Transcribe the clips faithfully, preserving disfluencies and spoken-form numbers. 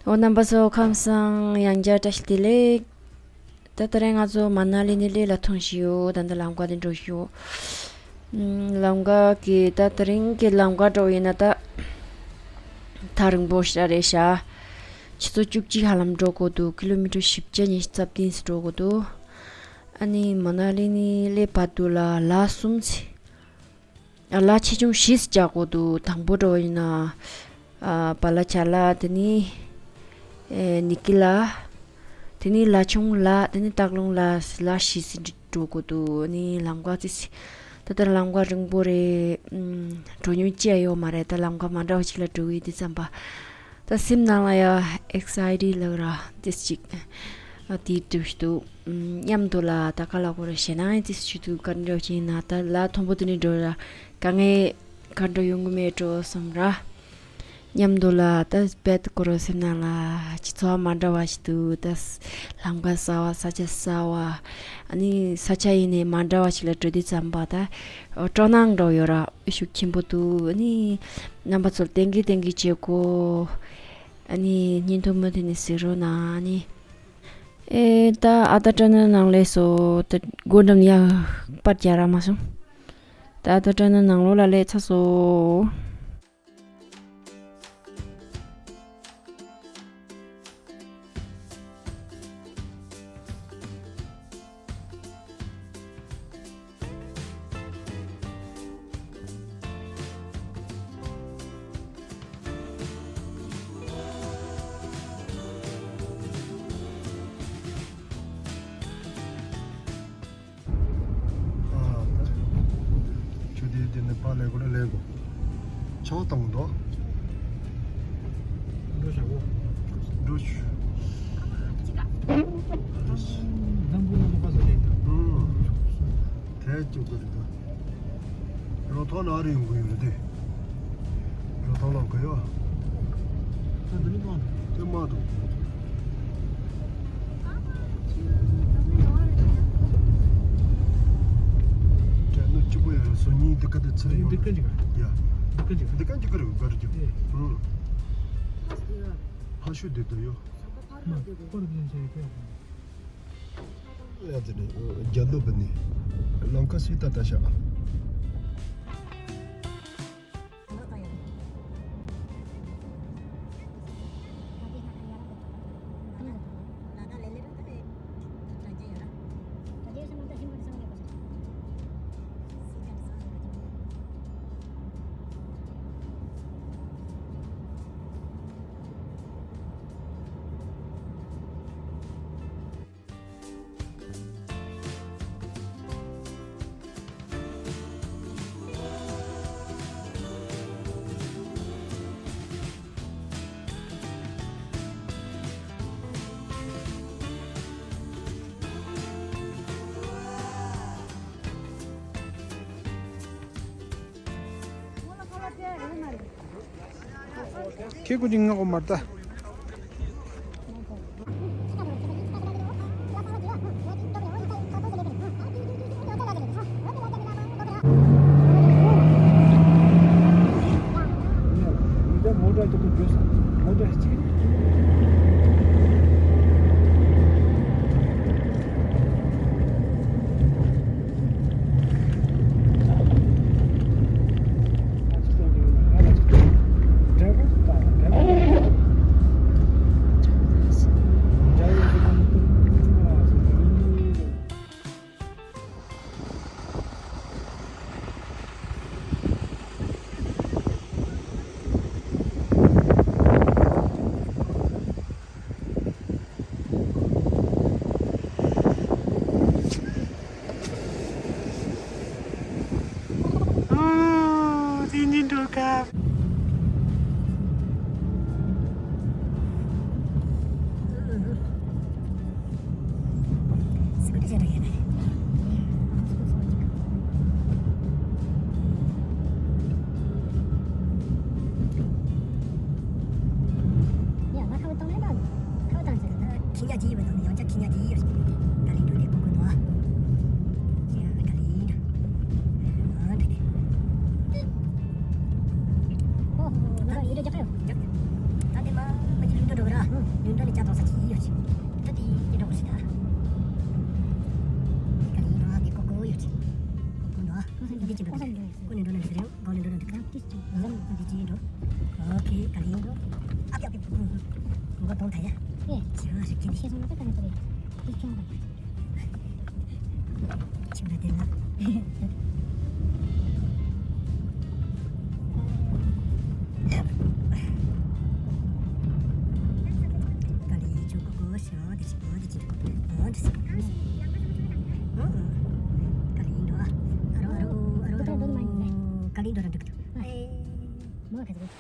འོ་རྣམ་པ་ཚོ་ཁམས་བཟང་། ཡང་བསྐྱར་བཀྲ་ཤིས་བདེ་ལེགས། ད་ད་རེས་ང་ཚོ་མ་ན་ལི་ནས་སླེབས་ལ་ཐོན་བཞིན་ཡོད། ད་ལྟ་ལམ་ཁ་དེ་འགྲོ་བཞིན་ཡོད། ཨམ། ལམ་ཁ་གི་ད་ད་རིང་གི་ལམ་ཁ་འགྲོ་ཡིན་ན་ད་ཐག་རིང་པོ་ཞེ་དྲག་རེད་ཤག་ཆུ་ཚོད་བཅུ་གཅིག་ཧ་ལམ་འགྲོ་དགོས་འདུག་ཀི་ལོ་མི་ཊར་བཞི་བརྒྱ་ཉི་ཤུ་རྩ་བདུན་ཙམ་འགྲོ་དགོས་འདུག་ཨ་ནི་མ་ན་ལི་ནས་སླེབས་བར་དུ་ལ་ལ་གསུམ་ཙམ། ཨ། ལ་ཆེ་ཆུང་བཞི་ཙམ་རྒྱག་དགོས་འདུག་དང་པོ་འགྲོ་ཡིན་ན། ཨ། བ་ལ་ཅ་ལ། དེ་ནས་ཨེ་ནི་ཀི་ལ། དེ་ནས་ལ་ཆུང་ལ། དེ་ནས་སྟག་ལུང་ལ། ལ་བཞི་ཙམ་འགྲོ་དགོས་འདུག་ཨ་ནི་ལམ་ཁ་ཙི་ཙི། ད་ལྟ་ལམ་ཁ་རིང་པོ་རེད། ཨམ། འགྲོ་མྱོང་ཅི་ཡང་ཡོད་མ་རེད། ད་ལམ་ཁ་མ་འདྲ་བ་ཞིག་ལ་འགྲོ་གི་ཡིན་དུས་ཙམ་པ། ད་སེམས་ནང་ལ་ཡ་ཨེག་སའི་ཊི་ལབ་ར་ཏིས་ཅིག་ཨ་དེ་འདྲ་ཞིག་འདུག་ཨམ། མཉམ་དུ་ལ་ད་ག་ལ་གོ་ར་ཞེད་སྣང་ཏིས་ཞིག་འདུག་ག་འདྲ་ཞིག་ཡིན་ན་ད་ལ་མཐོན་པོ་དེ་ནས་འགྲོ་ར་དཀའ་ངལ་ག་འདྲ་ཡོང་གི་མེད་འགྲོ་བསམ་ར། མཉམ་དུ་ལ་ད་དཔེ་གོ་ར་སེམས་ནང་ལ་སྤྱི་ཚོགས་མ་འདྲ་བ་ཞིག་འདུག་ད་ལམ་ཁ་གསར་བ། ས་ཆ་གསར་བ། ཨ་ནི་ས་ཆ་ཡིན་ནའི་མ་འདྲ་བ་ཞིག་ལ་འགྲོ་དུས་ཙམ་པ་ད་སྤྲོ་སྣང་འདྲ་ཡོད་ར། ཤུགས་ཆེན་པོ་འདུག་ཨ་ནི་རྣམ་པ་ཚོར་བསྟན་གི་བསྟན་གི་བྱེད་དགོས། ཨ་ནི་བརྙན་ཐུང་མུ་མཐུད་ནས་གཟིགས་རོགས་གནང་། ཨ་ནི་ཨེ་ད་ཨ་ད་ཊ་ནལ་ནང་སླེབས་སོང་། ད་སྒོ་འགྲམ་ཡར་པར་རྒྱག་རག་མ་སོང་། ད་ཨ་ད་ཊ་ནལ་ནང་ལོགས་ལ་སླེབས་ཚར་སོང་། ཨ། ཆུ་དེ་དེ་ནས་ཕར་ལེན་དགོས་ན་ལེན་དགོས། ཆང་བཏང་འདུག་འགྲོ་བྱ་གོ། འགྲོ་ཆུ། འཛམ་བུ་གླིང་ག་ས་ལེན་དང་། ཨུམ། དེ་བཅུག་གི་རེད་ད། རོ་ཐོག་ན་རིང་གུ་ཡོད་རེད་དེ། རོ་ཐོག་ལ་གུ་ཡོད། ད་འདི་ནི་མ་འདུག་དེ་མ་འདུག་དྲན་ནོ་གཅིག་པོ་ཡོད་རེད། སོ་གཉིས་འདི་ག་དེ་ཚུར་ཡོང་། འདི་ག་ཅིག་ཡ། འདི་ག་ཅིག་འདི་ག་ཅིག་ག་རེད་ག་རེད་ཀྱི། ཨེ། ཨུ། ཕ་ཤུལ་འདི་དུ་ཡོད། མ་པར་ཅན་ཆེ་ཡོད། ཡ་དེ་ནི་རྒྱ་ལོ་བ་ནི་ལང་ཀ་སི་ཏ་ཏ་ཤ། ཁྱེད་ཀུན་གྱིས་ངག་གོ་མར་ལྟ། ཨོ། དེ་ནི་འགྲོ་ཁ། ཁྱི་ཉ་ཅི་ཡོད་པ་དང་ནི་ཡང་བསྐྱར་ཁྱི་ཉ་ཅི་ཡོད། ད་ལིང་འགྲོ་ལེགས་པོ་དགོས་འདུག་ཨ། ཁྱི་ཉ་ད་ལིང་འགྲོ། ཨ། འགྲོ་ལེགས། ཨོ་ཧོ། ང་ཡིད་འགྲོ་རྒྱག་ག་ཡོད། རྒྱག་ད་དེ་མ་མ་ཅི་ལིང་འགྲོ་འགྲོ་ག་ར། ད་དེ་སྐྱེ་འགྲོ་བ་ཞིག་ད། ག་ལེར་འགྲོ་ཨ། དེ་ཀོ་ཀོ་ཡོད་ཅིང་། ཀོ་ཀོ་འགྲོ་ཨ། འདི་ཅི་འགྲོ་འདུག་ཀོ་ནས་འགྲོ་ན་འགྲིག་གི་རེད། འགོ་ནས་འགྲོ་ན་འགྲིག་གི་རེད། འདི་ཅི་འགྲོ། ཨོ་ཁེ། ག་ལེར་འགྲོ། ཨ་ཀྱ་ཀྱ། འགོ་གཏོང་ད་ཡ། ཨེ། ཅི་བ་ཞིག་གི་འདི། ཤེས་སོང་ན་ད་ག་ནས་འགྲོ་རེད། འདི་ཅི་འགྲོ། ཁྱིམ་ལ་བསྡད་ན། ག་ལེར་ཡིན་ཆོག་གོ་གོ་ཤོ་དེ་ཞིག་གོ་དེ་ཅི་འགྲོ་འདུག་ག་ལེར་ཡིན་འགྲོ་ཨ། ཨ་རོ་ཨ་རོ་ཨ་རོ་ཨ་རོ། ག་ལེར་འགྲོ་ར་འགྲིག་འདུག་ཨེ། མོ་ག་ཚོད།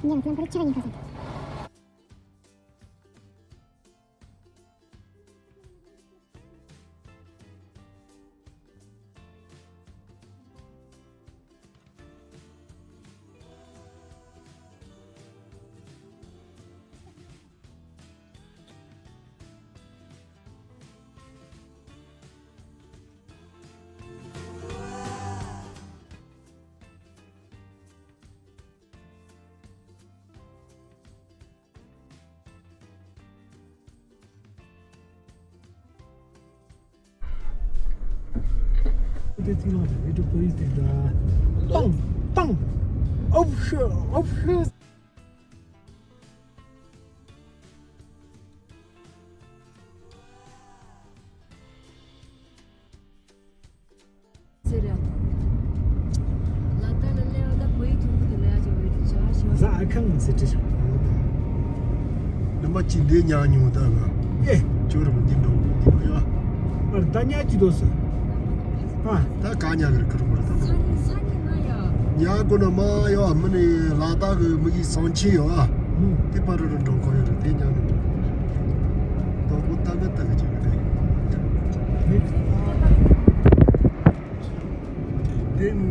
ཆོག་གི་མི་འདུག་ཆོག་གི་མི་འདུག་དེ་ཚིག་ལ་ཨེ་ཏུ་པོ་ལིས་དེ་འདྲ། པང་པང་། ཨོབ་ཤ་ཨོབ་ཤ། ཟེར་ཡ། ལ་ད་ལ་ལེ་བ་ད་བོད་ཡིག་ཐུང་ཐུང་གི་ལེ་ཡ་ཅིག་བོད་ཡིག་བྱ་བ་ཞིག་ཟ་ཨ་ཁང་ཟེར་ཏེ་ཞིག་ནི་མ་ཅི་འདི་ཉག་ཉུང་ད་ང་། ཨེ། ཅོ་ར་མ་འདི་འགྲོ་འདི་འགྲོ་ཡ། ཨར་ད་ཉག་ཅི་དོ་ཟེར། ཨ། ད་ག་ཉག་གི་རི་ཁུར་མ་རེད་ད། ཉག་གོ་ན་མ་ཡ་མི་ནི་ལ་ད་གི་མི་གི་སང་ཆེ་ཡོ་ཨ། དེ་པར་རུ་འགྲོ་ཁོ་ཡོད་རེད་དེ་ཉག་ནི། དོ་པོ་ད་གི་ད་གི་ཅི་གི་དེ། དེ་ནི།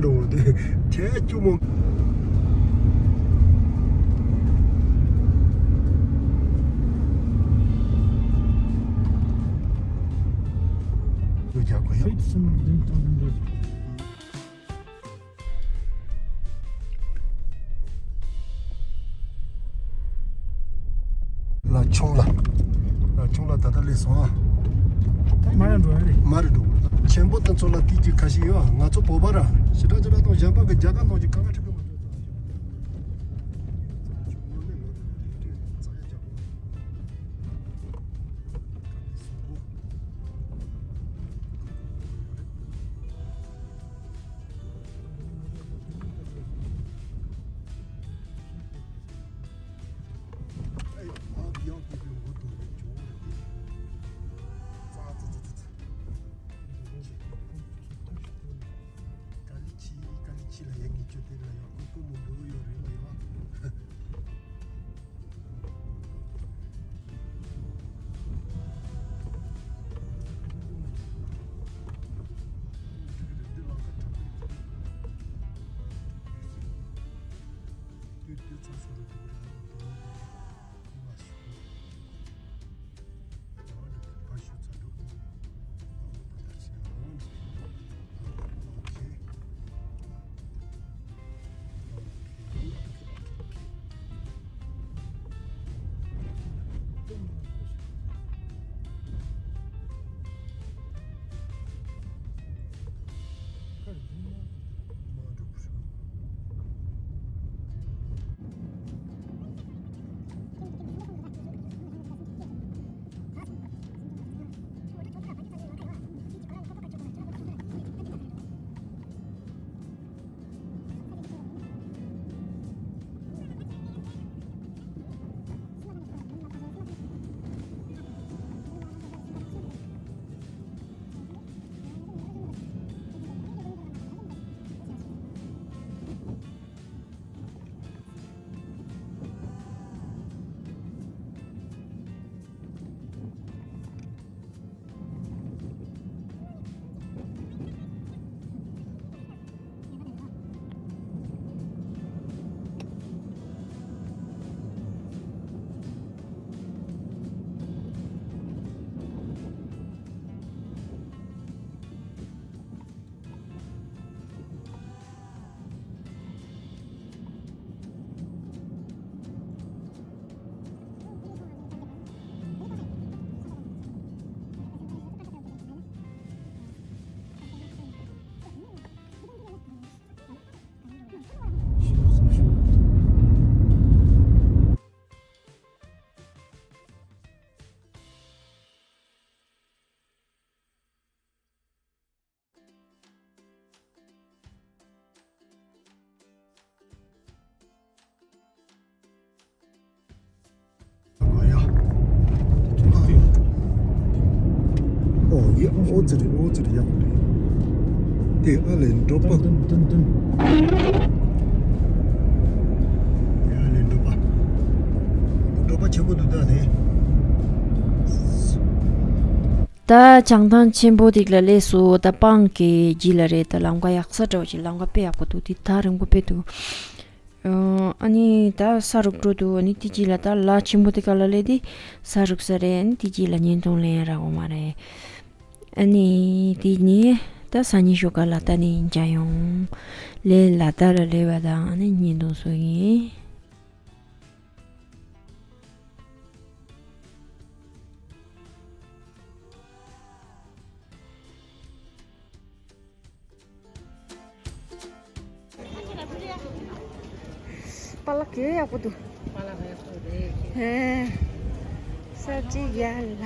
འགྲོ་འོང་དེ་ཁྱེད་ཅུང་མོ། ཡོད་རྒྱག་གོ་ཡ། ལ་ཆུང་ལ། ལ་ཆུང་ལ་ད་ལྟ་སླེབས་སོང་ཨ། མར་འགྲོ་ཡ་རེད། མར་འགྲོ་དགོས་རེད། ཆེན་པོ་དེ་ཚོ་ལ་ཏི་ཅི་ཁ་ཤས་ཡོད་ཨ། ང་ཚོ་བོད་པ་ར་ཞེ་དྲག་ཅི་དྲག་དང་གཞན་པ་གི་རྒྱ་གར་ནང་གི་ཁ་ང་ཁྲི་གི་མ་འགྲོ་ཙང་། ཨོ་ཡ། ཨོ་ཙི་རེད། ཨོ་ཙི་རེད། ཡག་པོ་རེད། དེ་ཨ་ལས་འགྲོ་པ། ཏུན་ཏུན་ཏུན། དེ་ཨ་ལས་འགྲོ་པ། འགྲོ་པ་ཆེན་པོ་འདུག་ད་དེ། ད་བྱང་ཐང་ཆེན་པོ་དེ་ལ་སླེབས་སོང་། ད་སྤང་གི་རྗེས་ལ་རེད། ད་ལམ་ཁ་ཡག་ས་འདྲ་བོ་ཅིག་ལམ་ཁ་དཔེ་ཡག་པོ་འདུག་དེ་ཐག་རིང་པོ་དཔེ་འདུག་ཨ་ནི་ད་ས་རུབ་འགྲོ་འདུག་ཨ་ནི་དེ་རྗེས་ལ་ད་ལ་ཆེན་པོ་དེ་ག་ལ་སླེབས་དེ་ས་རུབ་ས་རེད། ཨ་ནི་དེ་རྗེས་ལ་བརྙན་ཐུང་ལེན་རག་གོ་མ་རེད། ཨ་ནི་དེ་ནི་ད་སང་ཉིན་ཞོགས་ཀ་ལ་ད་ནི་མཇལ་ཡོང་། ལས་ལ་ད་ལ་སླེབས་པ་དང་ཨ་ནི་བརྙན་ཐུང་བཟོ་ཡིན། པཱ་ལགས་གལ་ཡག་པོ་འདུག་པཱ་ལགས་ཡག་པོ་རེད། ཧེ། ས་ཅི་ཡ་ལ།